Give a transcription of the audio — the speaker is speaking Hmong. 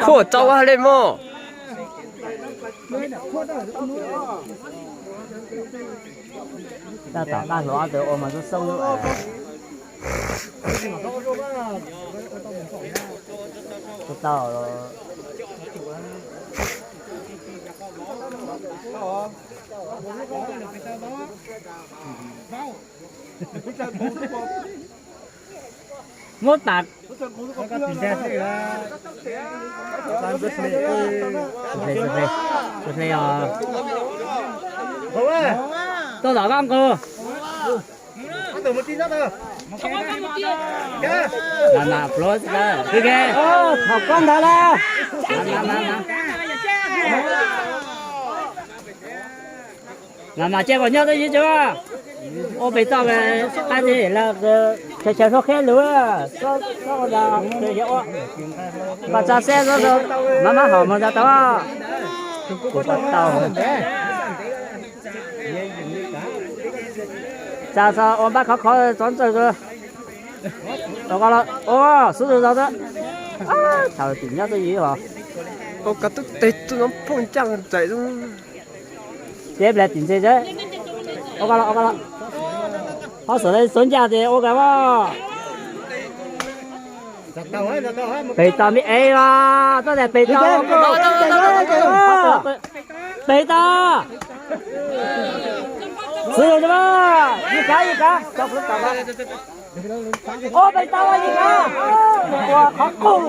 Khuaj tsaus ua hais li mog. Tab tom qab hluas ob tug ua mas xoob xoob lub. Tau. Muab tas. Tuaj tom koj nqus. Mam mam pluav tsis tau. Thaum koj ntawd lawm. Mam mam cia kom nyob txuj yim tso. Ua pem toj qab tsev lawm, chaw chaw suab qhiab lug. Ua pas tsa xeb, maj maj hom moog tsa tau. Kuv tsa tau. Tsa txog ua npab khov khov txov ntxawg. Tau koj los ua xub tus tau xwb. Thaum tim nyob txuj yim os. Ua koj tub teg tub no phooj ncaaj ntxais. Teb ple tim ntse teb. Ua koj los, ua koj los. Qhov xwm le xub ncaaj ces ua koj os. Pem toj me es los, toj tias pem toj. Pem toj. Xwb tus, yij kav, yij kav. Ua pem toj, yij kav. Ua qhov qub.